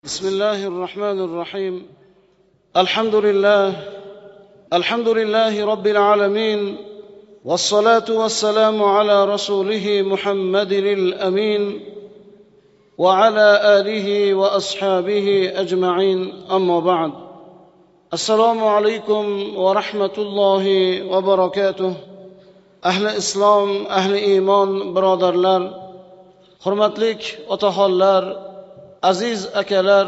بسم الله الرحمن الرحيم. الحمد لله، الحمد لله رب العالمين، والصلاة والسلام على رسوله محمد الأمين وعلى آله وأصحابه أجمعين، أما بعد. السلام عليكم ورحمة الله وبركاته. أهل إسلام، أهل إيمان، برادرlar، hurmatlik otaxonlar, aziz akalar,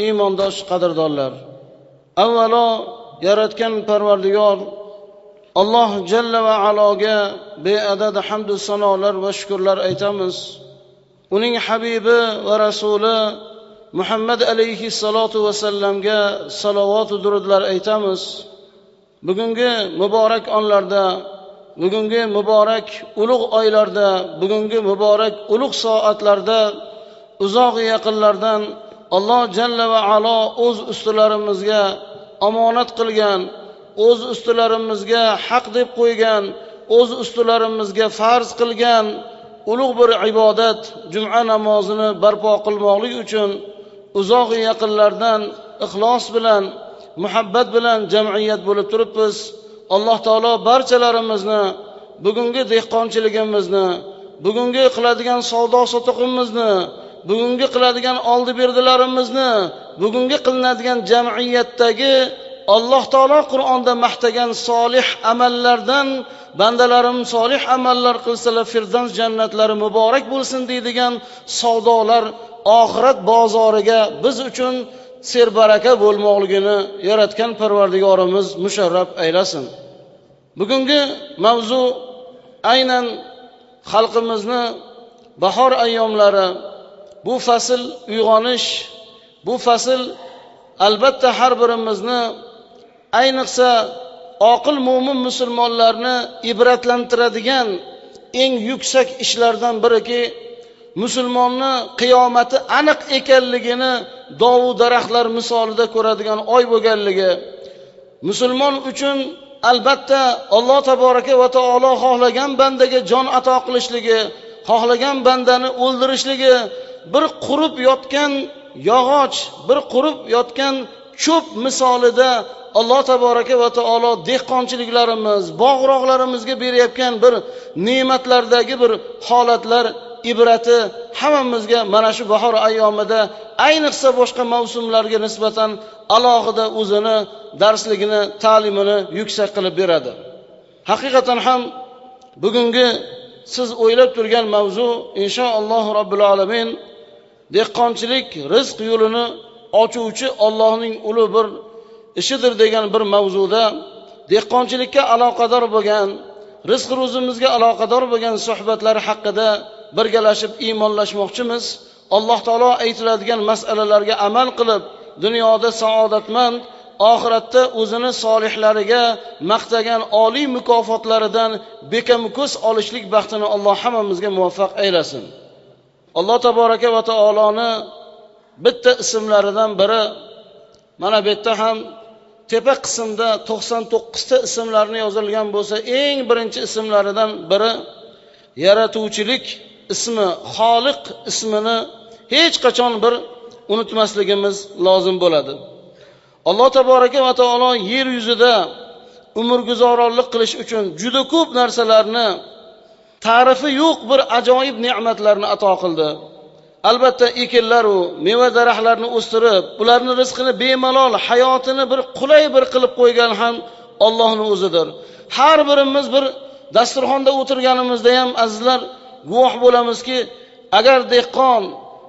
iymondosh qadrdonlar. Avvalo yaratgan Parvardigor Alloh jalla va aloga beadad hamd va sanolar va shukrlar aytamiz. Uning habibi va rasuli Muhammad alayhi salatu va sallamga salovat va durudlar aytamiz. Bugungi muborak onlarda, bugungi muborak ulug' oylarda, bugungi muborak ulug' soatlarda uzoq yaqinlardan Alloh jalla va alo o'z ustilarimizga omonat qilgan, o'z ustilarimizga haq deb qo'ygan, o'z ustilarimizga farz qilgan ulug' bir ibodat juma namozini barpo qilmoqlik uchun uzoq yaqinlardan ixlos bilan, muhabbat bilan jamiyat bo'lib turibmiz. Alloh taolo barchalarimizni bugungi dehqonchiligimizni, bugungi qiladigan savdo sotiqimizni, bugungi qiladigan oldi berdilarimizni, bugungi qilinadigan jamiyatdagi Alloh taolo Qur'onda maqtagan solih amallardan bandalarim solih amallar qilsalar Firdavs jannatlari muborak bo'lsin deydigan savdolar oxirat bozoriga biz uchun serbaraka bo'lmoqligini yaratgan Parvardigorimiz musharraf aylasin. Bugungi mavzu aynan xalqimizni bahor ayyomlari, bu fasl uyg'onish, bu fasl albatta har birimizni, ayniqsa oqil mo'min musulmonlarni ibratlantiradigan eng yuksak ishlardan biriki, musulmonni qiyomati aniq ekanligini dovu daraxtlar misolida ko'radigan oy bo'lganligi, musulmon uchun albatta Alloh taboraka va taolo xohlagan bandaga jon ato qilishligi, xohlagan bandani o'ldirishligi, bir qurib yotgan yog'och, bir qurib yotgan cho'p misolida Alloh taboraka va taolo dehqonchiliklarimiz, bog'-rog'larimizga berayotgan bir ne'matlardagi bir holatlar ibrati hammamizga mana shu bahor ayyomida, ayniqsa boshqa mavsumlarga nisbatan alohida o'zini darsligini, ta'limini yuksak qilib beradi. Haqiqatan ham bugungi siz o'ylab turgan mavzu inshaalloh robbil alamin dehqonchilik rizq yo'lini ochuvchi Allohning ulug' bir ishidir degan bir mavzuda dehqonchilikka aloqador bo'lgan, rizq ro'zimizga aloqador bo'lgan suhbatlar haqida birgalashib iymonlashmoqchimiz. Alloh taolo aytiladigan masalalarga amal qilib, dunyoda saodatmand, oxiratda o'zini solihlariga maqtagan oliy mukofotlaridan bekamko'z olishlik baxtini Alloh hammamizga muvaffaq aylasin. Alloh taboraka va taoloni bitta ismlaridan biri, mana bu yerda ham tepa qismda 99 ta ismlarni yozilgan bo'lsa, eng birinchi ismlaridan biri yaratuvchilik ismi, Xoliq ismini hech qachon bir unutmasligimiz lozim bo'ladi. Alloh taboraka va taolo yer yuzida umrguzaronlik qilish uchun juda ko'p narsalarni, ta'rifi yo'q bir ajoyib ne'matlarni ato qildi. Albatta ekinlar u meva daraxtlarni o'stirib, ularning rizqini bemalol, hayotini bir qulay bir qilib qo'ygan ham Allohning o'zidir. Har birimiz bir dasturxonda o'tirganimizda ham azizlar guvoh bo'lamizki, agar dehqon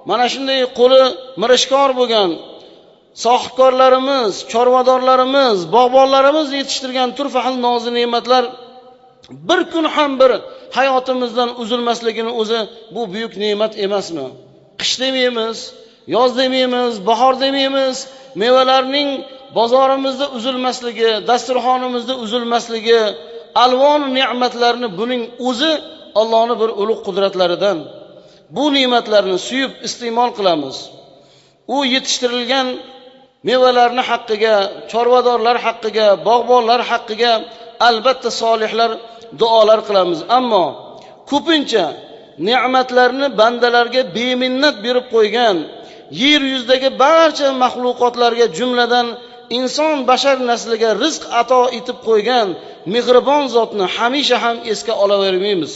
mana shunday qo'li mirishkor bo'lgan sohibkorlarimiz, chorvadorlarimiz, bog'bonlarimiz yetishtirgan turfa xil nozi ne'matlar bir kun ham bir hayotimizdan uzilmasligini o'zi bu buyuk ne'mat emasmi? Qish demaymiz, yoz demaymiz, bahor demaymiz, mevalarning bozorimizda uzilmasligi, dasturxonimizda uzilmasligi, alvon ne'matlarni buning o'zi Allohning bir ulug' qudratlaridan. Bu ne'matlarni suyib iste'mol qilamiz. U yetishtirilgan mevalarni haqqiga, chorvadorlar haqqiga, bog'bonlar haqqiga albatta solihlar duolar qilamiz. Ammo ko'pincha ne'matlarni bandalarga beminnat berib qo'ygan, yer yuzidagi barcha maxluqotlarga, jumladan inson bashar nasliga rizq ato etib qo'ygan mehribon zotni hamisha ham esga olavermaymiz.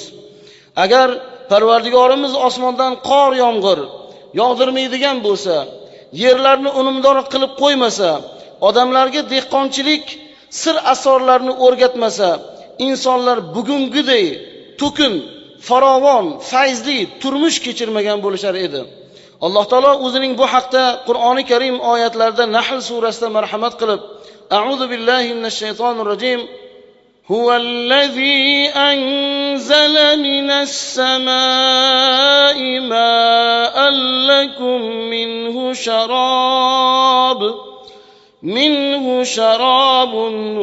Agar Parvardigorimiz osmondan qor yomg'ir yog'dirmaydigan bo'lsa, yerlarni unumdor qilib qo'ymasa, odamlarga dehqonchilik sir asrorlarini o'rgatmasa, insonlar bugungiday to'kin, farovon, fayzli turmush kechirmagan bo'lishar edi. Alloh taolo o'zining bu haqda Qur'oni Karim oyatlarida Nahl surasida marhamat qilib, A'udhu billahi minash shaytonir rojim. Huvallazi anzala minas samai ma'an lakum minhu sharab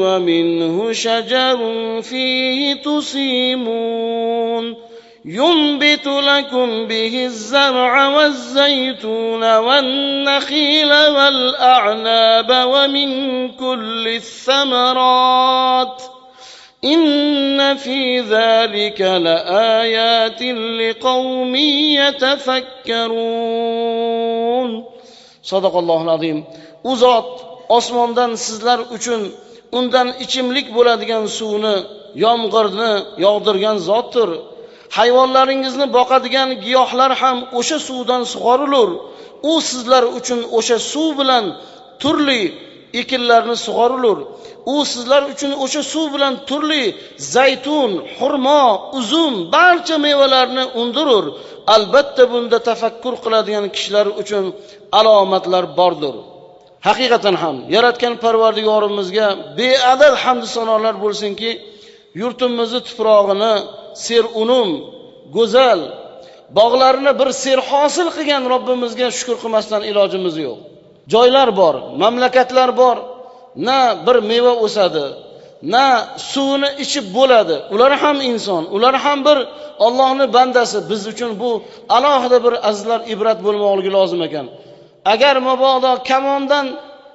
wa minhu shajarun fihi tusimun. ينبت لكم به الزرع والزيتون والنخيل والأعناب ومن كل الثمرات إن في ذلك لآيات لقوم يتفكرون. صدق الله العظيم. U zot osmondan sizlar uchun undan ichimlik bo'ladigan suvni, yomg'irni yog'dirgan zotdir. Hayvonlaringizni boqadigan giyohlar ham o'sha suvdan sug'orilur. U sizlar uchun o'sha suv bilan turli ekinlarni sug'orilur. U sizlar uchun o'sha suv bilan turli zaytun, xurmo, uzum, barcha mevalarni undirur. Albatta bunda tafakkur qiladigan kishilar uchun alomatlar bordir. Haqiqatan ham yaratgan Parvardigorimizga beadad hamd sanolar bo'lsinki, yurtimizni tuprog'ini serunum, go'zal, bog'larini bir serhosil qilgan Robbimizga shukr qilmasdan ilojimiz yo'q. Joylar bor, mamlakatlar bor, na bir meva o'sadi, na suvini ichib bo'ladi. Ular ham inson, ular ham bir Allohning bandasi. Biz uchun bu alohida bir azizlar ibrat bo'lmoqligi lozim ekan. Agar mabodo kamondan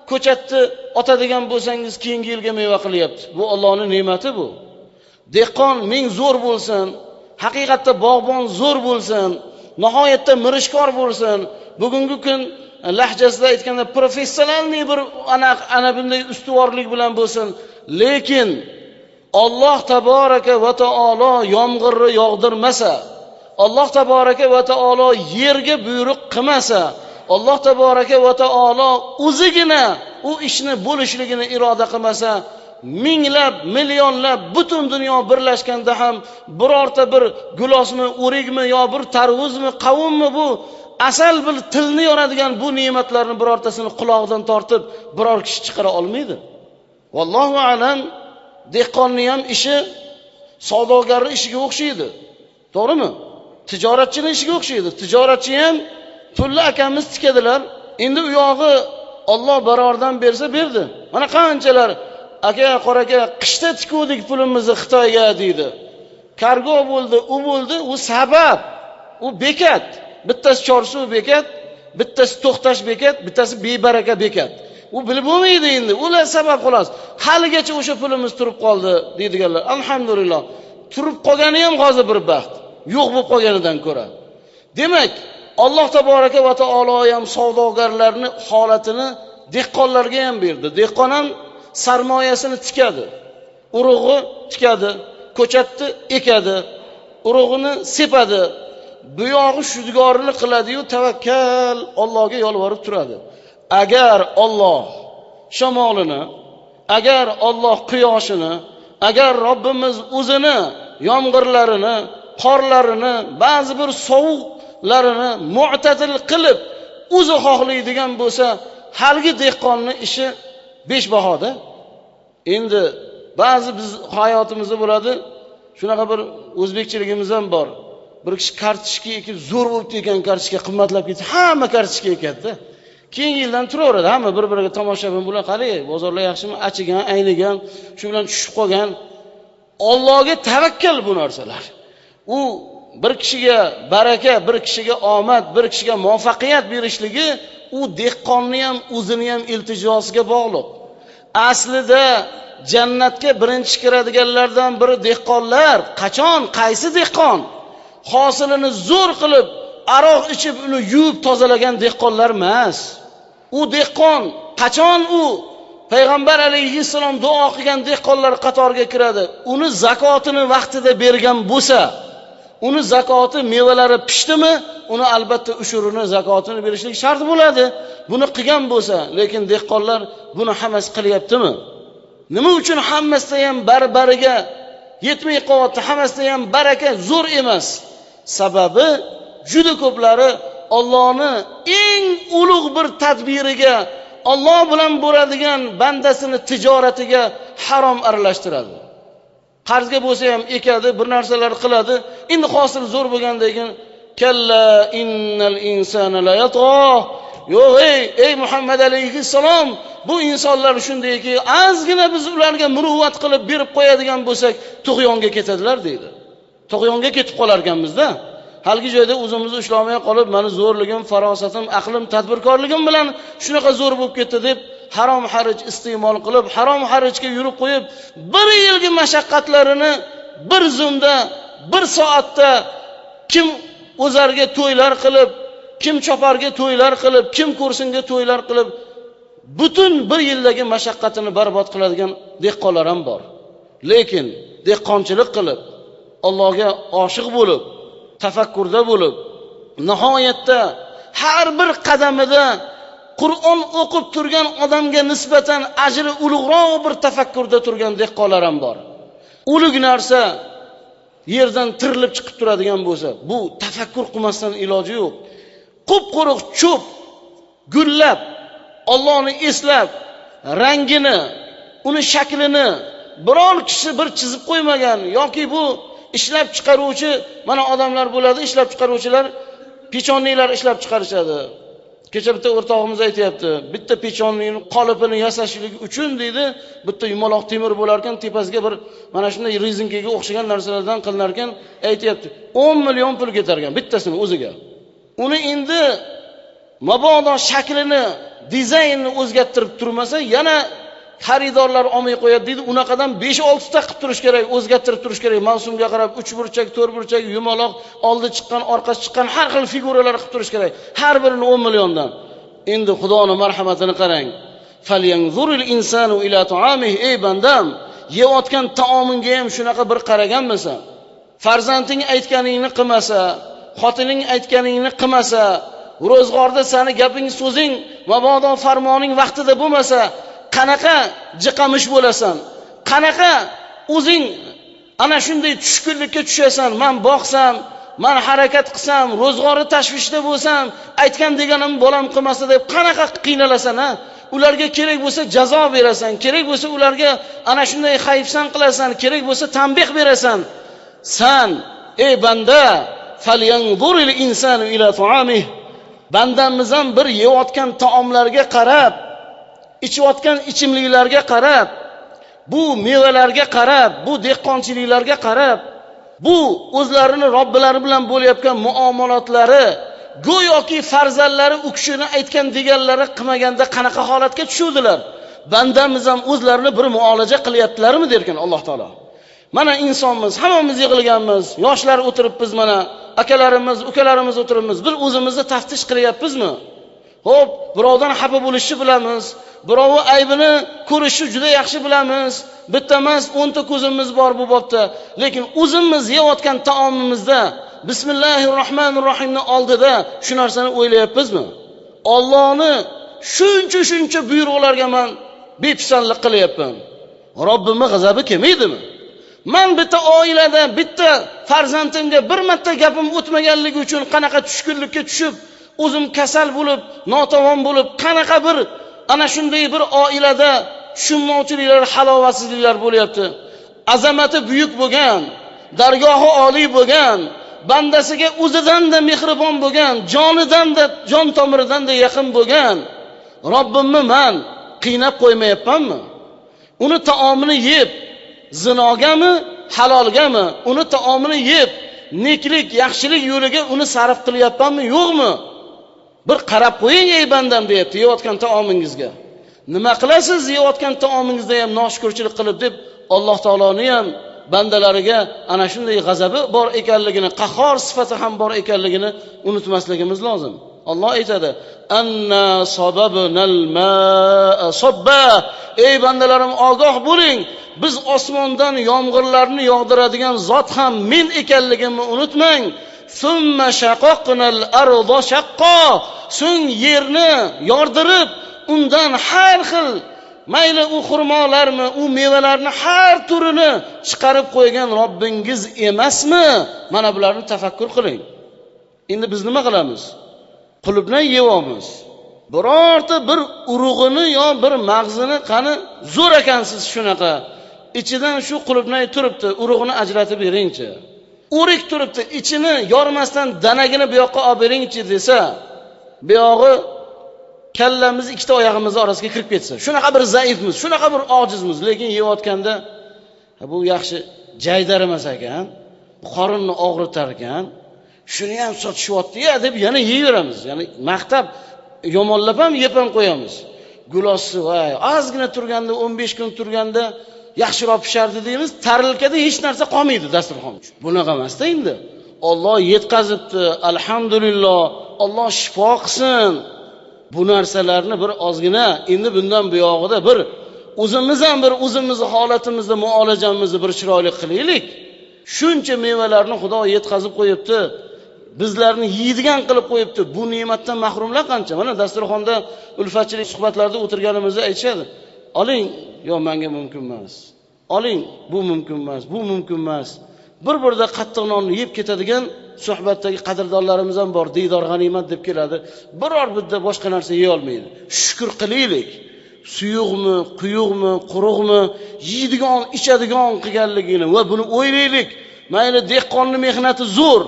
ko'chatni otadigan bo'lsangiz, keyingi yilga meva qilyapti. Bu Allohning ne'mati bu. Dehqon ming zo'r bo'lsin, haqiqatda bog'bon zo'r bo'lsin, nihoyatda mirishkor bo'lsin, bugungi kun lahjasida aytganda professionalniy bir ana bunday ustuvorlik bilan bo'lsin, lekin Alloh taboraka va taolo yomg'irni yog'dirmasa, Alloh taboraka va taolo yerga buyruq qilmasa, Alloh taboraka va taolo o'zigina u ishni bo'lishligini iroda qilmasa, minglab, millionlab butun dunyo birlashganda ham birorta bir gulosmi, o'rikmi yo bir tarvuzmi, qavunmi, bu asal bir tilni yoradigan bu ne'matlarni birortasini qulog'idan tortib biror kishi chiqara olmaydi. Vallohu alam, dehqonning ham ishi savdogarning ishiga o'xshaydi. To'g'rimi? Tijoratchining ishiga o'xshaydi. Tijoratchi ham pulli akamiz tikadilar. Endi u yog'i Alloh barordan bersa berdi. Mana qanchalar aka, qora aka, qishda tikuvdik pulimizni Xitoyga deydi. Kargo bo'ldi, u bo'ldi, u sabab, u bekat. Bittasi Chorsu bekat, bittasi To'xtash bekat, bittasi bebaraka bekat. U bilib bo'lmaydi endi. Ular sabab xolos. Haligacha o'sha pulimiz turib qoldi deydiganlar. Alhamdulillah. Turib qolgani ham hozir bir baxt. Yo'q bo'lib qolganidan ko'ra. Demak, Alloh taboraka va taolo ham savdogarlarning holatini dehqonlarga ham berdi. Dehqon ham sarmoyasini tikadi, urug'i tikadi, ko'chatni ekadi, urug'ini sepadi, buyog'i shudgorini qiladi-yu tavakkal Allohga yolvorib turadi. Agar Alloh shamolini, agar Alloh quyoshini, agar Robbimiz o'zini yomg'irlarini, qorlarini, ba'zi bir sovuqlarini mu'tadil qilib o'zi xohlaydigan bo'lsa, haligi dehqonning ishi 5 bahoda. Endi ba'zi biz hayotimizda bo'ladi, shunaqa bir o'zbekchiligimiz ham bor. Bir kishi kartoshka ekib zo'r bo'libdi ekan, kartoshka qimmatlab ketsa, hamma kartoshka ekadi-da. Keyingi yildan turaveradi, hamma bir-biriga tomoshabin bular qarang, bozorlar yaxshimi, achigan, aynigan, shu bilan tushib qolgan. Allohga tavakkal bu narsalar. U bir kishiga baraka, bir kishiga omad, bir kishiga muvaffaqiyat berishligi u dehqonni ham o'zini ham iltijosiga bog'liq. Aslida jannatga birinchi kiradiganlardan biri dehqonlar. Qachon, qaysi dehqon hosilini zo'r qilib aroq ichib uni yuvib tozalagan dehqonlar emas. U dehqon qachon u payg'ambar alayhissalom duo qilgan dehqonlar qatoriga kiradi? Uni zakotini vaqtida bergan bo'lsa, uni zakoti mevalari pishdimi, uni albatta ushurini zakotini berishlik shart bo'ladi. Buni qilgan bo'lsa, lekin dehqonlar buni hammasi qilyaptimi? Nima uchun hammasida ham barbariga yetmay qolyapti, hammasida ham baraka zo'r emas? Sababi juda ko'plari Allohni eng ulug' bir tadbiriga, Alloh bilan bo'ladigan bandasini tijoratiga harom aralashtiradi. Qarzga bo'lsa ham ekadi, bir narsalar qiladi. Endi hosil zo'r bo'lgandan keyin kalla innal insana la yatgha. Yo'q ey Muhammad alayhissalom, bu insonlar shundayki, ozgina biz ularga muruvvat qilib berib qo'yadigan bo'lsak, tug'yonga ketadilar deydi. Tug'yonga ketib qolar ekanmiz-da. Haligi joyda o'zimizni ushlolmay qolib, meni zo'rligim, farosatim, aqlim, tadbirkorligim bilan shunaqa zo'r bo'lib ketdi deb harom harij iste'mol qilib, harom harijga yurib qo'yib, bir yilgi mashaqqatlarini bir zumda, bir soatda kim o'zarga to'ylar qilib, kim choparga to'ylar qilib, kim ko'rsinga to'ylar qilib, butun bir yildagi mashaqqatini barbod qiladigan dehqonlar ham bor. Lekin dehqonchilik qilib, Allohga oshiq bo'lib, tafakkurda bo'lib, nihoyatda har bir qadamida Qur'on o'qib turgan odamga nisbatan ajri ulug'roq bir tafakkurda turgan dehqonlar ham bor. Ulug' narsa yerdan tirilib chiqib turadigan bo'lsa, bu tafakkur qilmasdan iloji yo'q. Qup-quruq cho'p gullab, Allohni eslab, rangini, uni shaklini biror kishi bir chizib qo'ymagan yoki bu ishlab chiqaruvchi, mana odamlar bo'ladi, ishlab chiqaruvchilar pechonliklar ishlab chiqarishadi. Kecha bitta o'rtog'imiz aytayapti, bitta pechonlikning qolipini yasashlik uchun deydi, bitta yumaloq temir bo'lar ekan, tepasiga bir mana shunday rezinkaga o'xshagan narsalardan qilinar ekan, aytayapti. 10 million pul ketar ekan bittasini o'ziga. Uni endi mabodo shaklini, dizaynini o'zgartirib turmasa, yana xaridorlar olmay qo'yadi deydi. Unaqadan 5-6 ta qilib turish kerak, o'zgartirib turish kerak. Mavsumga qarab 3 burchak, 4 burchak, yumaloq, oldi chiqqan, orqasi chiqqan har xil figuralar qilib turish kerak. Har birini 10 milliondan. Endi Xudoning marhamatini qarang. Falyanzuril insanu ila ta'amihi. Ey bandam, yeyotgan taomingga ham shunaqa bir qaraganmisan? Farzanding aytganingni qilmasa, xotining aytganingni qilmasa, ro'zg'orda seni gaping, so'zing, mabodo farmoning vaqtida bo'lmasa, qanaqa jiqamish bo'lasan? Qanaqa o'zing ana shunday tushkunlikka tushasan? Men boqsam, men harakat qilsam, ro'zg'ori tashvishda bo'lsam, aytgan deganim bolam qilmasa deb qanaqa qiynalasan, ha? Ularga kerak bo'lsa jazo berasan, kerak bo'lsa ularga ana shunday hayfsan qilasan, kerak bo'lsa tanbeh berasan. San ey banda, falyanzuril insanu ila ta'amihi. Bandamiz ham bir yeyotgan taomlarga qarab, ichayotgan ichimliklarga qarab, bu mevalarga qarab, bu dehqonchiliklarga qarab, bu o'zlarini Robbilari bilan bo'layotgan muomalatlari, go'yoki farzandlari u kishini aytgan deganlari qilmaganda qanaqa holatga tushuvdilar. Bandamiz ham o'zlarini bir muolaja qilyaptilarmi derkan Alloh taolo. Mana insonmiz, hammamiz yig'ilganmiz, yoshlar o'tiribmiz, mana akalarimiz, ukalarimiz o'tiribmiz. Bir o'zimizni taftish qilyapmizmi? Xo'p, birovdan xafa bo'lishni bilamiz, birovi aybini ko'rishni juda yaxshi bilamiz. Bitta emas, 10 ta ko'zimiz bor bu bobda. Lekin o'zimiz yeyotgan taomimizda Bismillahirrohmanirrohimni oldida shu narsani o'ylayapmizmi? Allohni shuncha buyruqlarga men bepisandlik qilyapman. Robbimning g'azabi kelmaydimi? Men bitta oilada, bitta farzandimga bir marta gapim o'tmaganligi uchun qanaqa tushkunlikka tushib, o'zim kasal bo'lib, notavon bo'lib, qanaqa bir ana shunday bir oilada tushunmovchiliklar, halovatsizliklar bo'lyapti. Azamati buyuk bo'lgan, dargohi oliy bo'lgan, bandasiga o'zidan-da mehribon bo'lgan, jonidan-da, jon tomiridan-da yaqin bo'lgan Robbimni men qiynab qo'ymayapmanmi? Uni taomini yeb zinogami, halolgami, uni taomini yeb neklik, yaxshilik yo'liga uni sarf qilyapmanmi, yo'qmi? Bir qarab qo'ying ey bandam deyapti yeyotgan taomingizga. Nima qilasiz yeyotgan taomingizda ham noshukurchilik qilib deb Alloh taoloni ham bandalariga ana shunday g'azabi bor ekanligini, qahhor sifati ham bor ekanligini unutmasligimiz lozim. Alloh aytadi: "Anna sababnal ma'a sabba." Ey bandalarim, ogoh bo'ling, biz osmondan yomg'irlarni yog'diradigan zot ham men ekanligimni unutmang. Summa shaqaqnal arda shaqqa. So'ng yerni yordirib, undan har xil, mayli u xurmolarmi, u mevalarni har turini chiqarib qo'ygan Robbingiz emasmi? Mana bularni tafakkur qiling. Endi biz nima qilamiz? Qulupnay yeyamiz. Birorta bir urug'ini yo bir mag'zini qani zo'r ekansiz shunaqa. Ichidan shu qulupnay turibdi, urug'ini ajratib beringchi. O'rik turibdi, ichini yormasdan danagini bu yoqqa olib beringchi desa, bu yog'i kallamiz ikkita oyog'imiz orasiga kirib ketsa, shunaqa bir zaifmiz, shunaqa bir ojizmiz, lekin yeyotganda bu yaxshi jaydar emas ekan, qorinni og'ritar ekan, shuni ham sotishyapti-ya deb yana yeyveramiz. Ya'ni maqtab yomonlab ham yeb ham qo'yamiz. Gulosi voy, ozgina turganda 15 kun turganda yaxshiroq pishardi deymiz, tarilkada hech narsa qolmaydi dasturxonda. Bunaqa emasda endi. Alloh yetkazibdi, alhamdulillah, Alloh shifo qilsin. Bu narsalarni bir ozgina endi bundan buyog'ida bir o'zimiz ham bir o'zimizni holatimizni, muolajamizni bir chiroyli qilaylik. Shuncha mevalarni Xudo yetkazib qo'yibdi, bizlarni yeydigan qilib qo'yibdi. Bu ne'matdan mahrumlar qancha? Mana dasturxonda ulfatchilik suhbatlarda o'tirganimizda aytishadi: "Oling, yo menga mumkin emas. Oling, bu mumkin emas, bu mumkin emas." Bir-birida qattiq nonni yeb ketadigan suhbatdagi qadrdonlarimiz ham bor, diydor g'animat deb keladi. Biror bitta boshqa narsa yeya olmaydi. Shukr qilaylik. Suyuqmi, quyuqmi, quruqmi, yeydigan, ichadigan qilganligini va buni o'ylaylik. Mayli dehqonning mehnati zo'r.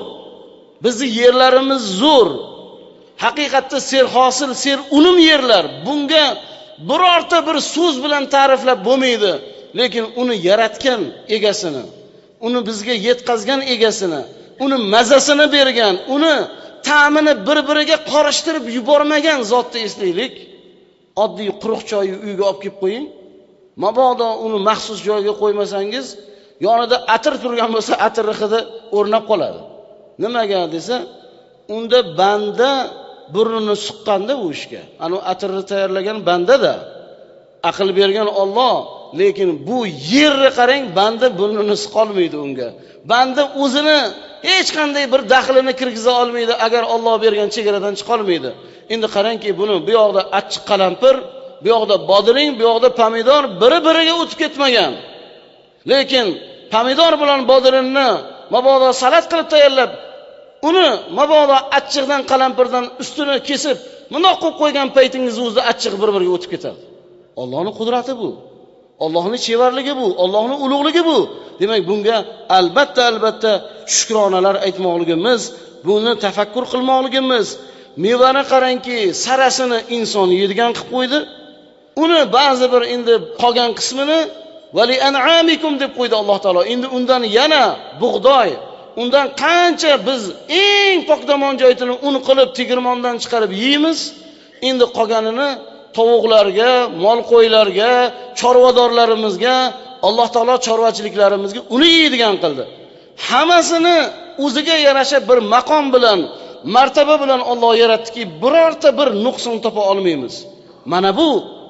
Bizni yerlarimiz zo'r. Haqiqatda serhosil, ser unum yerlar. Bunga birorta bir so'z bilan ta'riflab bo'lmaydi. Lekin uni yaratgan egasini, uni bizga yetkazgan egasini, uni mazasini bergan, uni ta'mini bir-biriga qorishtirib yubormagan zotni eslaylik. Oddiy quruq choyni uyga olib kelib qo'ying. Mabodo uni maxsus joyga qo'ymasangiz, yonida atir turgan bo'lsa, atir hidi o'rnab qoladi. Nimaga desa, unda banda burnini suqqanda u ishga. Ana atirni tayyorlagan banda-da, aql bergan Alloh, lekin bu yerni qarang, banda burnini suqolmaydi unga. Banda o'zini hech qanday bir daxlini kirgiza olmaydi, agar Alloh bergan chegaradan chiqa olmaydi. Endi qarangki, buni bu yoqda achchiq qalampir, bu yoqda bodring, bu yoqda pomidor biri-biriga o'tib ketmagan. Lekin pomidor bilan bodringni mabodo salat qilib tayyorlab, uni mabodo achchiqdan qalampirdan ustini kesib, bundoq qo'yib qo'ygan paytingiz o'zida achchiq bir-biriga o'tib ketadi. Allohning qudrati bu. Allohning chevarligi bu, Allohning ulug'ligi bu. Demak, bunga albatta albatta shukronalar aytmoqligimiz, buni tafakkur qilmoqligimiz. Mevani qarangki, sarasini inson yeydigan qilib qo'ydi. Uni ba'zi bir endi qolgan qismini vali an'amikum deb qo'ydi Alloh taolo. Endi undan yana bug'doy, undan qancha biz eng pokdomon joyini un qilib tegirmondan chiqarib yeymiz. Endi qolganini tovuqlarga, mol qo'ylarga, chorvadorlarimizga, Alloh taolo chorvachiliklarimizga uni yeydigan qildi. Hammasini o'ziga yarasha bir maqom bilan, martaba bilan Alloh yaratdiki, birorta bir nuqson topa olmaymiz. Mana bu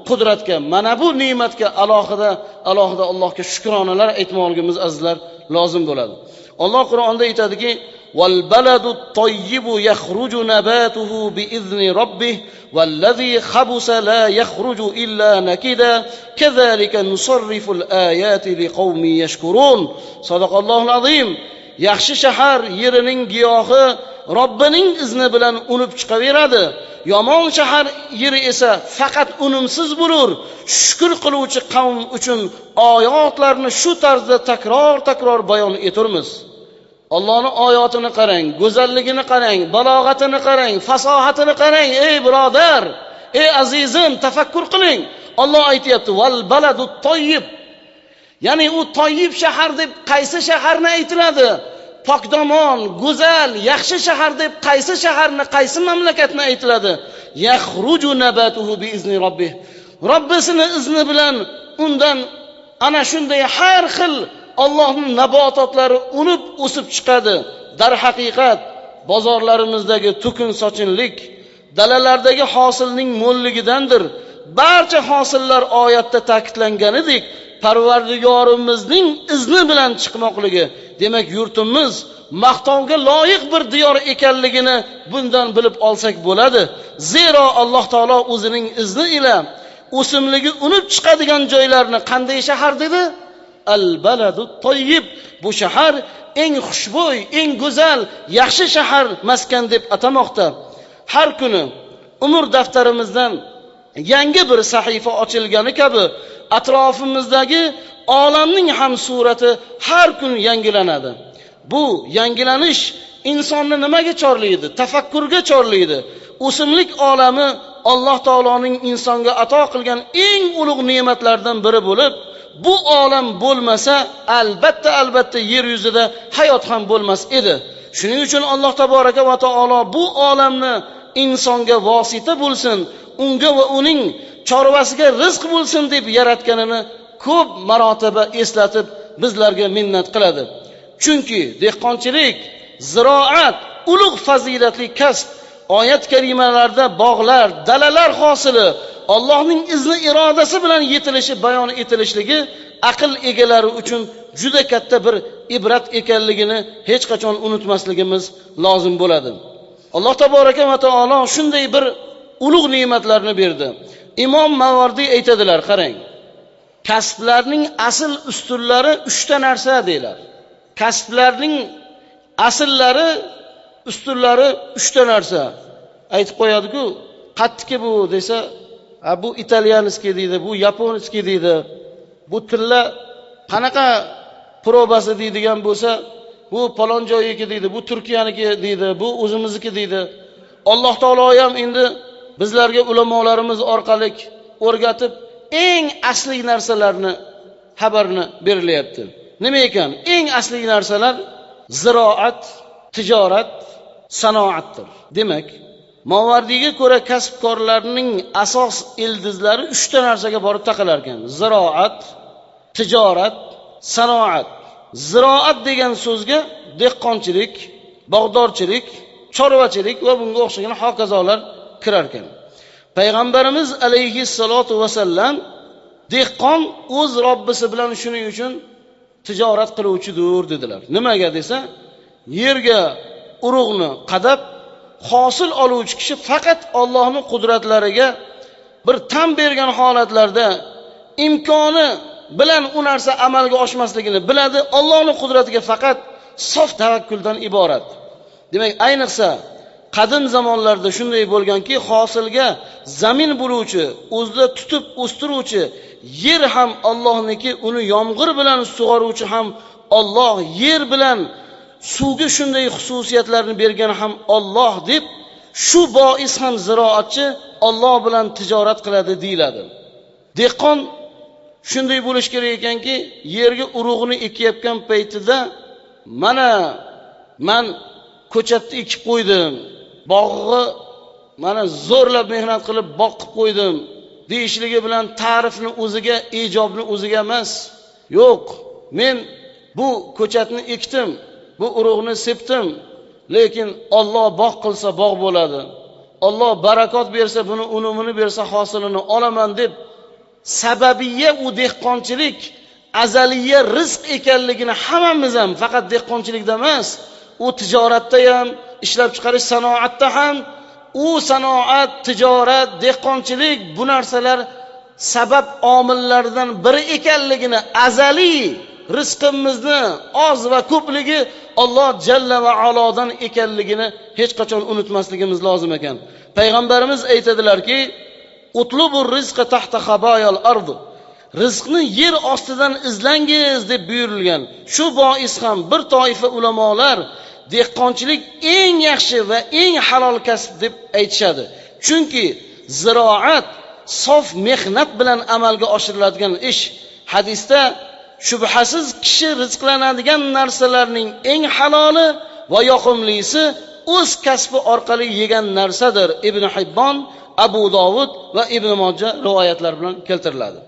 qudratga, mana bu ne'matga alohida alohida Allohga shukronalar aytmoqligimiz azizlar lozim bo'ladi. Alloh Qur'onda aytadiki: "Val baladu tayyibu yakhruju nabatuhu biizni robbih vallazi khabusa la yakhruju illa nakida kazalika nusarriful ayati liqaumin yashkurun." Sadaqallohul azim. Yaxshi shahar yerining giyohi Robbining izni bilan unib chiqaveradi. Yomon shahar yeri esa faqat unumsiz bo'lur. Shukr qiluvchi qavm uchun oyatlarni shu tarzda takror-takror bayon eturmiz. Allohning oyatini qarang, go'zalligini qarang, balog'atini qarang, fasohatini qarang, ey birodar, ey azizim, tafakkur qiling. Alloh aytayapti: "Val baladu toyyib." Ya'ni u toyyib shahar deb qaysi shaharni aytiladi? Pokdomon, go'zal, yaxshi shahar deb qaysi shaharni, qaysi mamlakatni aytiladi? Yakhruju nabatuhu biizni robbih. Robbisining izni bilan undan ana shunday har xil Allohning nabototlari unib o'sib chiqadi. Darhaqiqat bozorlarimizdagi to'kin sochinlik, dalalardagi hosilning mo'lligidandir. Barcha hosillar oyatda ta'kidlanganidek Parvardigorimizning izni bilan chiqmoqligi, demak yurtimiz maqtovga loyiq bir diyor ekanligini bundan bilib olsak bo'ladi. Zero Alloh taolo o'zining izni ila o'simligi unib chiqadigan joylarni qanday shahar dedi? Al baladu toyyib. Bu shahar eng xushbo'y, eng go'zal, yaxshi shahar maskan deb atamoqda. Har kuni umr daftarimizdan yangi bir sahifa ochilgani kabi atrofimizdagi olamning ham surati har kun yangilanadi. Bu yangilanish insonni nimaga chorlaydi? Tafakkurga chorlaydi. O'simlik olami Alloh taoloning insonga ato qilgan eng ulug' ne'matlardan biri bo'lib, bu olam bo'lmasa albatta yer yuzida hayot ham bo'lmas edi. Shuning uchun Alloh taboraka va taolo bu olamni insonga vosita bo'lsin, unga va uning chorvasiga rizq bo'lsin deb yaratganini ko'p marotaba eslatib bizlarga minnat qiladi. Chunki dehqonchilik, ziroat ulug' fazilatli kasb. Oyat karimalarda bog'lar, dalalar hosili Allohning izni irodasi bilan yetilishi bayon etilishligi aql egalari uchun juda katta bir ibrat ekanligini hech qachon unutmasligimiz lozim bo'ladi. Alloh taboraka va taolo shunday bir ulug' ne'matlarni berdi. Imom Mavardiy aytadilar, qarang. Kasblarning asl ustunlari 3 ta narsa deylar. Kasblarning asllari, ustunlari 3 ta narsa. Aytib qo'yadi-ku, qattiki bu desa, bu italyanskiy deydi, bu yaponskiy deydi. Bu tilla qanaqa probasi deydigan bo'lsa, bu falon joyiki deydi, bu Turkiyaniki deydi, bu o'zimizniki deydi. Alloh taolo ham endi bizlarga ulamolarimiz orqali o'rgatib eng asli narsalarni xabarni berilyapti. Nima ekan? Eng asli narsalar ziroat, tijorat, sanoatdir. Demak, Movardiyga ko'ra kasbkorlarning asos ildizlari 3 ta narsaga borib taqalar ekan. Ziroat, tijorat, sanoat. Ziroat degan so'zga dehqonchilik, bog'dorchilik, chorvachilik va bunga o'xshagan hokazolar kirar ekan. Payg'ambarimiz alayhissalotu vasallam dehqon o'z Robbisi bilan shuning uchun tijorat qiluvchidir dedilar. Nimaga desa, yerga urug'ni qadab hosil oluvchi kishi faqat Allohning qudratlariga bir tan bergan holatlarda imkoni bilan u narsa amalga oshmasligini biladi. Allohning qudratiga faqat sof tavakkuldan iborat. Demak, ayniqsa qadim zamonlarda shunday bo'lganki, hosilga zamin bo'luvchi, o'zida tutib o'stiruvchi yer ham Allohniki, uni yomg'ir bilan sug'oruvchi ham Alloh, yer bilan suvga shunday xususiyatlarni bergan ham Alloh deb, shu bois ham ziroatchi Alloh bilan tijorat qiladi deyiladi. Dehqon shunday bo'lish kerak ekanki, yerga urug'ini ekayotgan paytida mana men ko'chatni ekib qo'ydim, bog'ni mana zo'rlab mehnat qilib bog' qilib qo'ydim deyishligi bilan ta'rifni o'ziga, ijobni o'ziga emas. Yo'q, men bu ko'chatni ekdim, bu urug'ni sepdim, lekin Alloh bog' qilsa bog' bo'ladi. Alloh barakot bersa, buni unumini bersa hosilini olaman deb sababiya u dehqonchilik azaliya rizq ekanligini hammamiz ham, faqat dehqonchilikda emas, u tijoratda ham, ishlab chiqarish sanoatda ham, u sanoat, tijorat, dehqonchilik bu narsalar sabab omillaridan biri ekanligini, azaliy rizqimizni oz va ko'pligi Alloh jalla va alodan ekanligini hech qachon unutmasligimiz lozim ekan. Payg'ambarimiz aytadilarki, utlubur rizqa tahta xaboyal ard. Rizqni yer ostidan izlangiz deb buyurilgan. Shu bois ham bir toifa ulamolar dehqonchilik eng yaxshi va eng halol kasb deb aytishadi. Chunki ziroat sof mehnat bilan amalga oshiriladigan ish. Hadisda shubhasiz kishi rizqlanadigan narsalarning eng haloli va yoqimlisi o'z kasbi orqali yegan narsadir. Ibn Hibbon, Abu Dovud va Ibn Moja rivoyatlari bilan keltiriladi.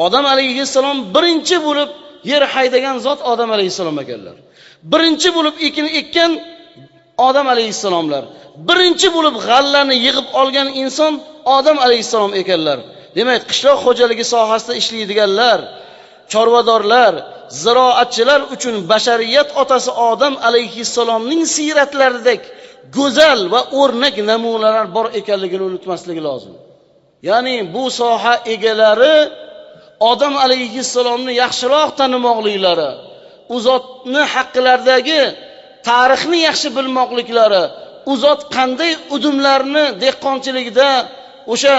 Odam alayhissalom birinchi bo'lib yer haydagan zot Odam alayhissalom ekanlar. Birinchi bo'lib ekin ekkan Odam alayhissalomlar. Birinchi bo'lib g'allani yig'ib olgan inson Odam alayhissalom ekanlar. Demak, qishloq xo'jaligi sohasida ishlaydiganlar, chorvadorlar, ziroatchilar uchun bashariyat otasi Odam alayhissalomning siyratlaridek go'zal va o'rnak namunalar bor ekanligini unutmasligi lozim. Ya'ni bu soha egalari Odam alayhissalomni yaxshiroq tanimoqliklari, u zotni haqqilaridagi tarixni yaxshi bilmoqliklari, u zot qanday udumlarni dehqonchilikda, o'sha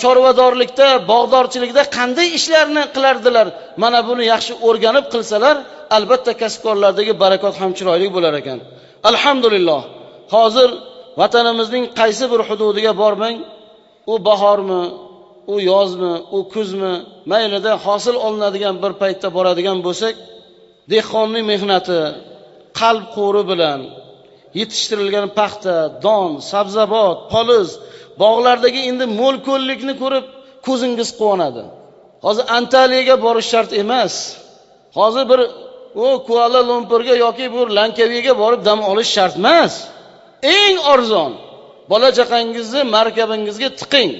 chorvadorlikda, bog'dorchilikda qanday ishlarni qilardilar, mana buni yaxshi o'rganib qilsalar, albatta kasbkorlardagi barakot ham chiroyli bo'lar ekan. Alhamdulillah. Hozir vatanimizning qaysi bir hududiga bormang, u bahormi, u yozmi, u kuzmi, maylida hosil olinadigan bir paytda boradigan bo'lsak, dehqonning mehnati qalb qo'ri bilan yetishtirilgan paxta, don, sabzavot, poliz, bog'lardagi endi mo'l ko'llikni ko'rib ko'zingiz quvonadi. Hozir Antaliyaga borish shart emas. Hozir bir u Kuala Lumpurga yoki bir Lankaviga borib dam olish shart emas. Eng arzon bola chaqangizni markabingizga tiqing.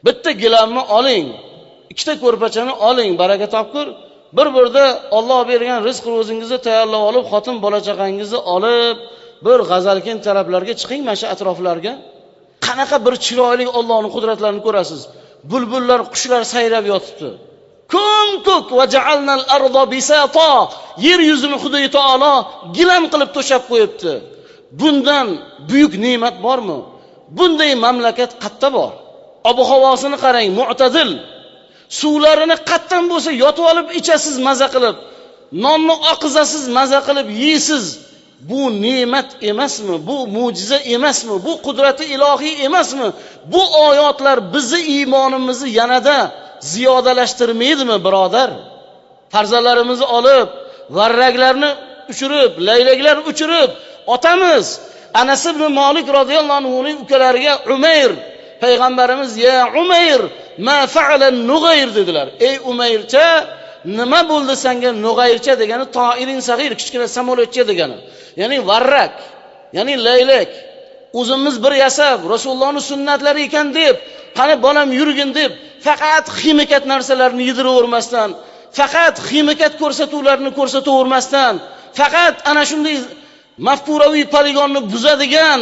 Bitta gilamni oling, ikkita ko'rpachani oling, baraka topkur. Bir birda Alloh bergan rizq ro'zingizni tayyorlab olib, xotin bola chaqangizni olib, bir G'azalkent taraflarga chiqing, mana shu atroflarga. Qanaqa bir chiroyli Allohning qudratlarini ko'rasiz. Bulbullar, qushlar sayrab yotibdi. Ko'm-ko'k va ja'alnal arda bisata. Yer yuzini Xudo taolo gilam qilib to'shab qo'yibdi. Bundan buyuk ne'mat bormi? Bunday mamlakat qatta bor? Ob-havosini qarang, mu'tadil. Suvlarini qatdan bo'lsa yotib olib ichasiz maza qilib, nonni oqizasiz maza qilib yeysiz. Bu ne'mat emasmi? Bu mo'jiza emasmi? Bu qudrati ilohiy emasmi? Bu oyatlar bizni iymonimizni yanada ziyodalashtirmaydimi, birodar? Farzandlarimizni olib, varraklarni uchirib, laylaklar uchirib otamiz. Anas ibn Malik radhiyallohu anhuning ukalariga Umayr payg'ambarimiz ya Umayr ma fa'ala Nughayr dedilar. Ey Umayrcha, nima bo'ldi senga? Nug'ayrcha degani toirin sag'ir, kichkina samolyotcha degani. Ya'ni varrak, ya'ni laylak. O'zimiz bir yasab, Rasulullohning sunnatlari ekan deb, qani bolam yurgin deb, faqat ximikat narsalarni yediravermasdan, faqat ximikat ko'rsatuvlarni ko'rsatavermasdan, faqat ana shunday mafkuraviy poligonni buzadigan,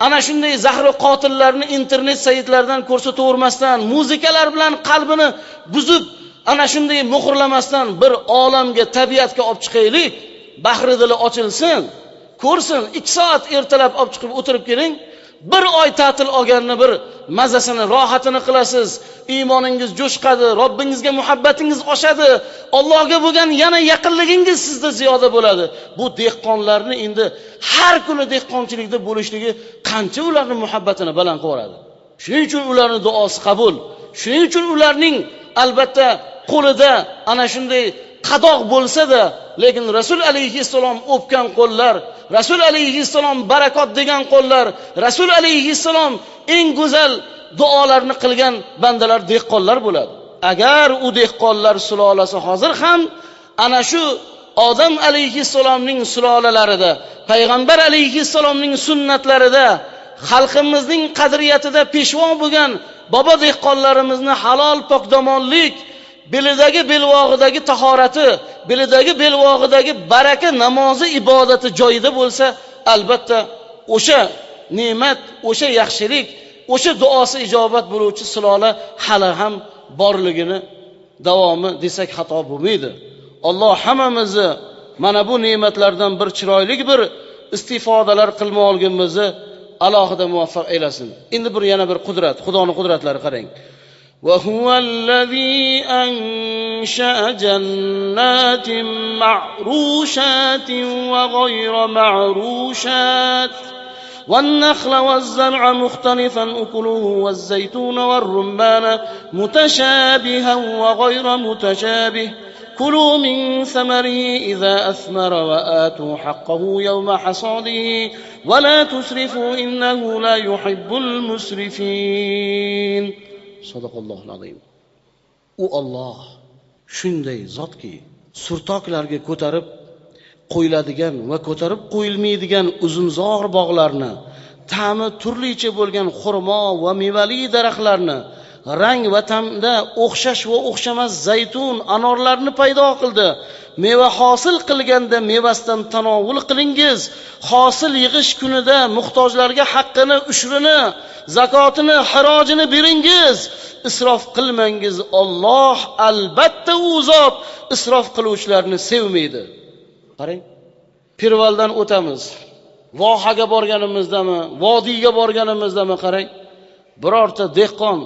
ana shunday zahri qotillarni internet saytlaridan ko'rsatavermasdan, muzikalar bilan qalbini buzib, ana shunday muhrlamasdan bir olamga, tabiatga olib chiqaylik, bahri dili ochilsin, ko'rsin. 2 soat ertalab olib chiqib o'tirib keling, bir oy ta'til olganni bir mazasini, rohatini qilasiz, iymoningiz jo'shqadi, Robbingizga muhabbatingiz oshadi, Allohga bo'lgan yana yaqinligingiz sizda ziyoda bo'ladi. Bu dehqonlarni endi har kuni dehqonchilikda bo'lishligi qancha ularning muhabbatini baland qiladi. Shuning uchun ularning duosi qabul. Shuning uchun ularning albatta qo'lida ana shunday qadoq bo'lsa-da, lekin Rasul alayhissalom o'pgan qo'llar, Rasul alayhissalom barakot degan qo'llar, Rasul alayhissalom eng go'zal duolarni qilgan bandalar dehqonlar bo'ladi. Agar u dehqonlar sulolasi hozir ham ana shu Odam alayhissalomning sulolalarida, payg'ambar alayhissalomning sunnatlarida, xalqimizning qadriyatida peshvo bo'lgan bobo dehqonlarimizni halol pokdomonlik, belidagi belvog'idagi tahorati, belidagi belvog'idagi baraka namozi ibodati joyida bo'lsa, albatta o'sha ne'mat, o'sha yaxshilik, o'sha duosi ijobat bo'luvchi sulola hali ham borligini davomi desak xato bo'lmaydi. Alloh hammamizni mana bu ne'matlardan bir chiroyli bir istifodalar qilmoqligimizni alohida muvaffaq aylasin. Endi bir yana bir qudrat, Xudoning qudratlari qarang. وهو الذي أنشأ جنات معروشات وغير معروشات والنخل والزرع مختلفا أكله والزيتون والرمان متشابها وغير متشابه كلوا من ثمره إذا أثمر وآتوا حقه يوم حصاده ولا تسرفوا إنه لا يحب المسرفين. Sadaqallohul azim. U Alloh shunday zotki, Surtoklarga ko'tarib qo'yiladigan va ko'tarib qo'yilmaydigan uzumzor bog'larni, ta'mi turlicha bo'lgan xurmo va mevali daraxtlarni, rang va ta'mda o'xshash va o'xshamas zaytun, anorlarni paydo qildi. Meva hosil qilganda mevasidan tanovul qilingiz. Hosil yig'ish kunida muhtojlarga haqqini, ushrini, zakotini, xarojini beringiz. Isrof qilmangiz. Alloh albatta u zot isrof qiluvchilarni sevmaydi. Qarang, Pirvaldan o'tamiz. Vohaga borganimizdami, vodiyga borganimizdami qarang, birorta dehqon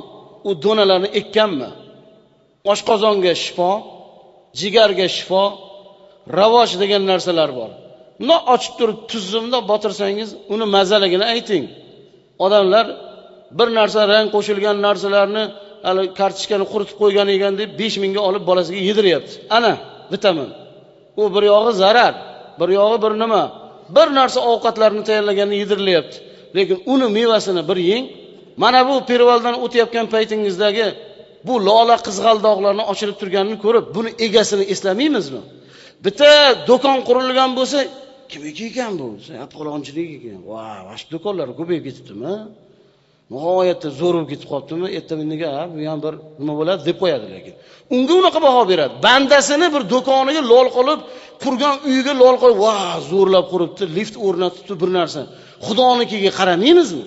u donalarni ekkanmi? Oshqozonga shifo, jigarga shifo, ravoj degan narsalar bor. Bundoq ochib turib tuzni bundoq botirsangiz, uni mazaligini ayting. Odamlar bir narsa rang qo'shilgan narsalarni, hali kartoshkani quritib qo'ygan ekan deb 5000 ga olib bolasiga yediryapti. Ana vitamin. U bir yog'i zarar, bir yog'i bir nima. Bir narsa ovqatlarni tayyorlaganini yedirilyapti. Lekin uni mevasini bir yeng. Mana bu Pirvaldan o'tayotgan paytingizdagi bu lola qizg'aldoqlarni ochilib turganini ko'rib, buni egasini eslamaymizmi? Bitta do'kon qurilgan bo'lsa, kimniki ekan bu? Palonchilik ekan. Va, shu do'konlar ko'payib ketibdimi? Nihoyatda zo'r bo'lib ketib qolibdimi? Ertaminga bu ham bir nima bo'ladi deb qo'yadi lekin. Unga unaqa baho beradi. Bandasini bir do'koniga lol qilib, qurgan uyiga lol qilib, va, zo'rlab quribdi, lift o'rnatibdi bir narsa. Xudonikiga qaramaymizmi?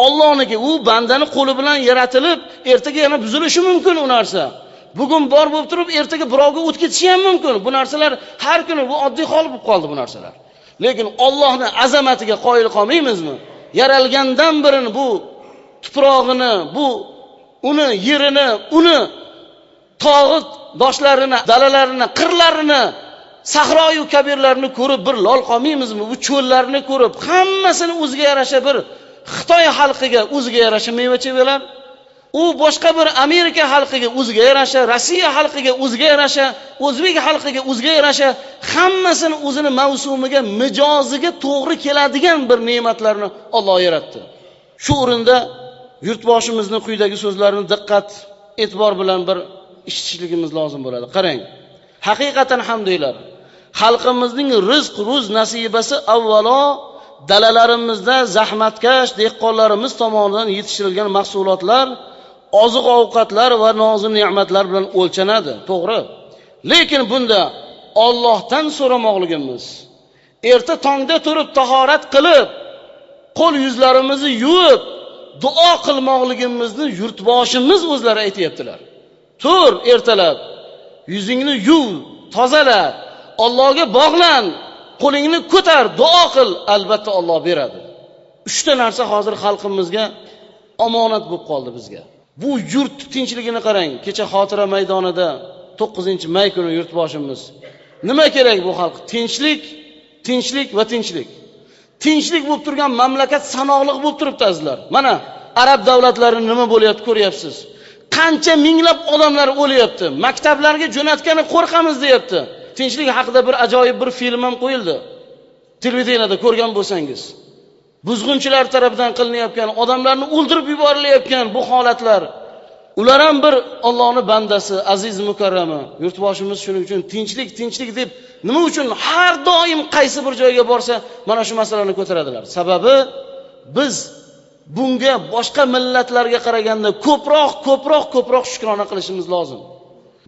Allohniki u bandani qo'li bilan yaratilib, ertaga yana buzilishi mumkin u narsa. Bugun bor bo'lib turib, ertaga birovga o't ketishi ham mumkin. Bu narsalar har kuni bu oddiy hol bo'lib qoldi bu narsalar. Lekin Allohning azamatiga qoyil qolmaymizmi? Yaralgandan birini bu tuprog'ini, bu uni yerini, uni tog'i doshlarini, dalalarini, qirlarini, sahroyu kabirlarni ko'rib bir lol qolmaymizmi? Bu cho'llarni ko'rib, hammasini o'ziga yarasha bir Xitoy xalqiga o'ziga yarasha meva-chevalar, u boshqa bir Amerika xalqiga o'ziga yarasha, Rossiya xalqiga o'ziga yarasha, o'zbek xalqiga o'ziga yarasha, hammasini o'zini mavsumiga, mijoziga to'g'ri keladigan bir ne'matlarni Alloh yaratdi. Shu o'rinda yurtboshimizni quyidagi so'zlarini diqqat, e'tibor bilan bir eshitishligimiz lozim bo'ladi. Qarang, haqiqatan ham deylar, xalqimizning rizq ruz nasibasi avvalo dalalarimizda zahmatkash dehqonlarimiz tomonidan yetishtirilgan mahsulotlar, oziq-ovqatlar va nozi ne'matlar bilan o'lchanadi. To'g'ri. Lekin bunda Allohdan so'ramoqligimiz, erta tongda turib tahorat qilib, qo'l yuzlarimizni yuvib, duo qilmoqligimizni yurtboshimiz o'zlari aytayaptilar. Tur ertalab, yuzingni yuv, tozala, Allohga bog'lan, qo'lingni ko'tar, duo qil, albatta Alloh beradi. Uchta narsa hozir xalqimizga omonat bo'lib qoldi bizga. Bu yurt tinchligini qarang. Kecha xotira maydonida 9-may kuni yurtboshimiz nima kerak bu xalq? Tinchlik, tinchlik va tinchlik. Tinchlik bo'lib turgan mamlakat sanoqli bo'lib turibdi azizlar. Mana arab davlatlari nima bo'lyapti ko'ryapsiz. Qancha minglab odamlar o'lyapti. Maktablarga jo'natgani qo'rqamiz deyapti. Tinchlik haqida bir ajoyib bir film ham qo'yildi. Televideniyada ko'rgan bo'lsangiz. Buzg'unchilar tarafidan qilinayotgan, odamlarni o'ldirib yuborilayotgan bu holatlar. Ular ham bir Allohning bandasi, aziz mukarrami. Yurtboshimiz shuning uchun tinchlik, tinchlik deb nima uchun har doim qaysi bir joyga borsa mana shu masalani ko'taradilar. Sababi biz bunga boshqa millatlarga qaraganda ko'proq, ko'proq, ko'proq shukrona qilishimiz lozim.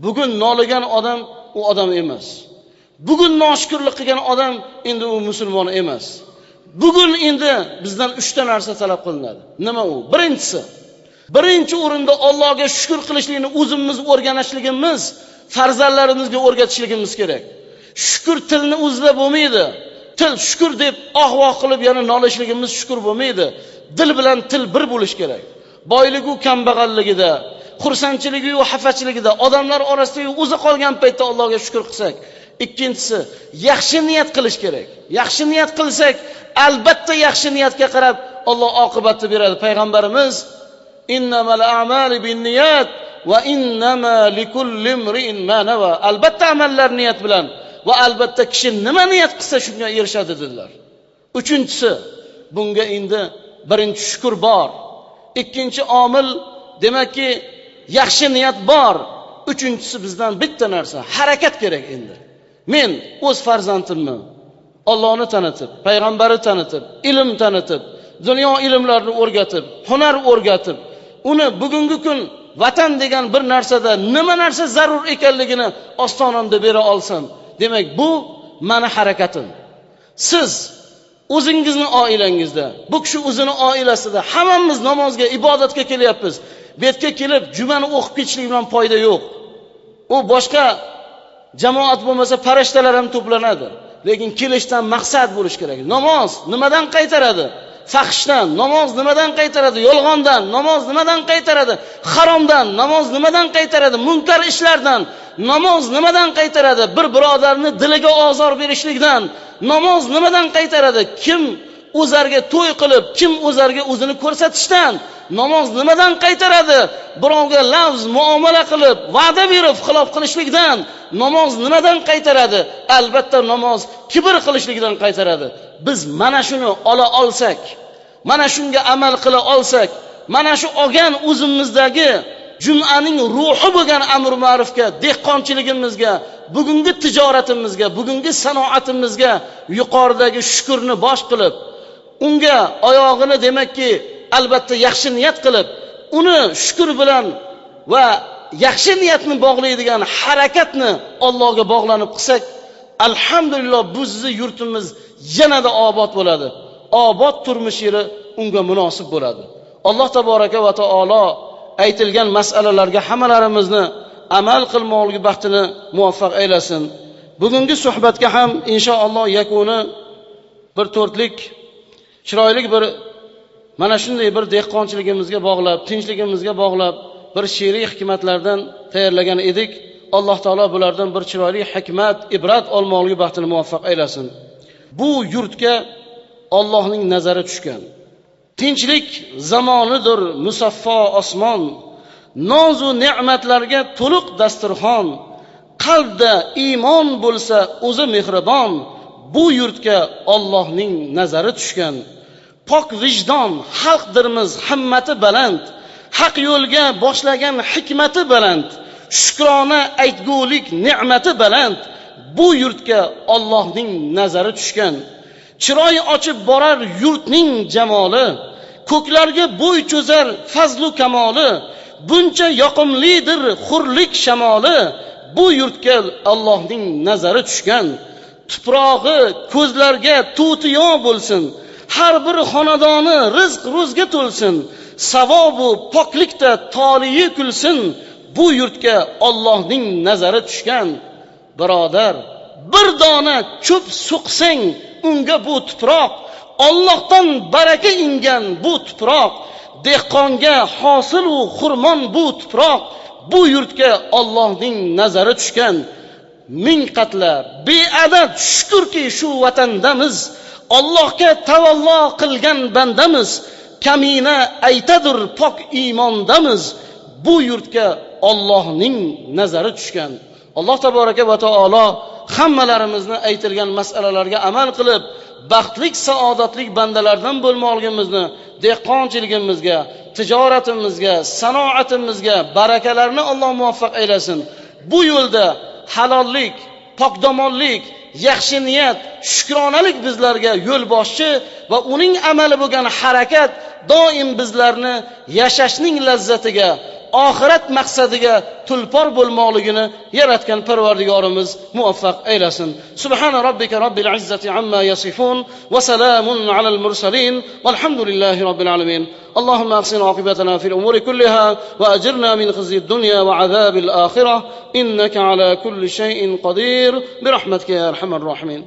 Bugun noligan odam u odam emas. Bugun noshukrlik qilgan odam endi u musulmon emas. Bugun endi bizdan uchta narsa talab qilinadi. Nima u? Birinchisi, birinchi o'rinda Allohga shukr qilishlikni o'zimiz o'rganishligimiz, farzandlarimizga o'rgatishligimiz kerak. Shukr tilni o'zida bo'lmaydi. Til shukr deb oh-voh qilib yana nolishligimiz shukr bo'lmaydi. Dil bilan til bir bo'lish kerak. Boyligu kambag'alligida, xursandchiligi va xafachiligida, odamlar orasida o'zi qolgan paytda Allohga shukr qilsak. Ikkinchisi, yaxshi niyat qilish kerak. Yaxshi niyat qilsak, albatta yaxshi niyatga qarab Alloh oqibatni beradi. Payg'ambarimiz innamal a'malu binniyat va innama likulli imri'in ma nawa. Albatta amallar niyat bilan va albatta kishi nima niyat qilsa shunga erishadi dedilar. Uchinchisi, bunga endi birinchi shukr bor. Ikkinchi omil, demakki yaxshi niyat bor. Uchinchisi bizdan bitta narsa, harakat kerak endi. Men o'z farzandimni Allohni tanitib, payg'ambarni tanitib, ilm tanitib, dunyo ilmlarini o'rgatib, hunar o'rgatib, uni bugungi kun vatan degan bir narsada nima narsa zarur ekanligini ostonamda bera olsam, demak bu meni harakatim. Siz o'zingizni oilangizda, bu kishi o'zini oilasida, hammamiz namozga, ibodatga kelyapmiz. Bu yerga kelib jumani o'qib ketishlik bilan foyda yo'q. U boshqa jamoat bo'lmasa farishtalar ham to'planadi. Lekin kelishdan maqsad bo'lish kerak. Namoz nimadan qaytaradi? Fahshdan. Namoz nimadan qaytaradi? Yolg'ondan. Namoz nimadan qaytaradi? Haromdan. Namoz nimadan qaytaradi? Munkar ishlardan. Namoz nimadan qaytaradi? Bir birodarni diliga ozor berishlikdan. Namoz nimadan qaytaradi? Kim o'zarga to'y qilib, kim o'zarga o'zini ko'rsatishdan. Namoz nimadan qaytaradi? Birovga lafz muomala qilib, va'da berib xilof qilishlikdan. Namoz nimadan qaytaradi? Albatta namoz kibr qilishlikdan qaytaradi. Biz mana shuni ola olsak, mana shunga amal qila olsak, mana shu olgan o'zimizdagi jumaning ruhi bo'lgan amr ma'rufga, dehqonchiligimizga, bugungi tijoratimizga, bugungi sanoatimizga yuqoridagi shukrni bosh qilib, unga oyog'ini demakki albatta yaxshi niyat qilib, uni shukr bilan va yaxshi niyatni bog'laydigan harakatni Allohga bog'lanib qilsak, alhamdulillah bu bizni yurtimiz yanada obod bo'ladi. Obod turmush yeri unga munosib bo'ladi. Alloh taboraka va taolo aytilgan masalalarga hammalarimizni amal qilmoqlik baxtini muvaffaq aylasin. Bugungi suhbatga ham inshaalloh yakuni bir to'rtlik chiroyli bir mana shunday bir dehqonchiligimizga bog'lab, tinchligimizga bog'lab bir she'riy hikmatlardan tayyorlagan edik. Alloh taolo bulardan bir chiroyli hikmat, ibrat olmoqlik baxtini muvaffaq aylasin. Bu yurtga Allohning nazari tushgan. Tinchlik zamonidir musaffo osmon, noz u ne'matlarga to'liq dasturxon, qalbda iymon bo'lsa o'zi mehribon, bu yurtga Allohning nazari tushgan. Pok vijdon xalqdirmiz himmati baland, haq yo'lga boshlagan hikmati baland, shukrona aytgulik ne'mati baland, bu yurtga Allohning nazari tushgan. Chiroy ochib borar yurtning jamoli, ko'klarga bo'y cho'zar fazlu kamoli, buncha yoqimlidir hurlik shamoli, bu yurtga Allohning nazari tushgan. Tuprog'i ko'zlarga tutiyo bo'lsin, har bir xonadoni rizq ro'zga to'lsin, savobu poklikda toliyi kulsin, bu yurtga Allohning nazari tushgan. Birodar, bir dona cho'p suqsang unga bu tuproq, Allohdan baraka ingan bu tuproq, dehqonga hosil u xurmon bu tuproq, bu yurtga Allohning nazari tushgan. Ming qatla beadad shukrki shu vatandamiz, Allohga tavallo qilgan bandamiz, kamina aytadir pok iymondamiz, bu yurtga Allohning nazari tushgan. Alloh taboraka va taolo hammalarimizni aytilgan masalalarga amal qilib, baxtlik, saodatlik bandalardan bo'lmoqligimizni, dehqonchiligimizga, tijoratimizga, sanoatimizga barakalarni Alloh muvaffaq aylasin. Bu yo'lda halollik, pokdomonlik, yaxshi niyat, shukronalik bizlarga yo'lboshchi va uning amali bo'lgan harakat doim bizlarni yashashning lazzatiga, oxirat maqsadiga tulpor bo'lmoqligini yaratgan Parvardigorimiz muvaffaq aylasin. Subhana robbika robbil izzati amma yasifun va salamun alal mursalin valhamdulillahi robbil alamin. Allohumma ahsin oqibatana fil umuri kulliha va ajirna min khizyid dunya va azabil oxirah innaka ala kulli shay'in qodir bi rahmatika ya arhamar rohimin.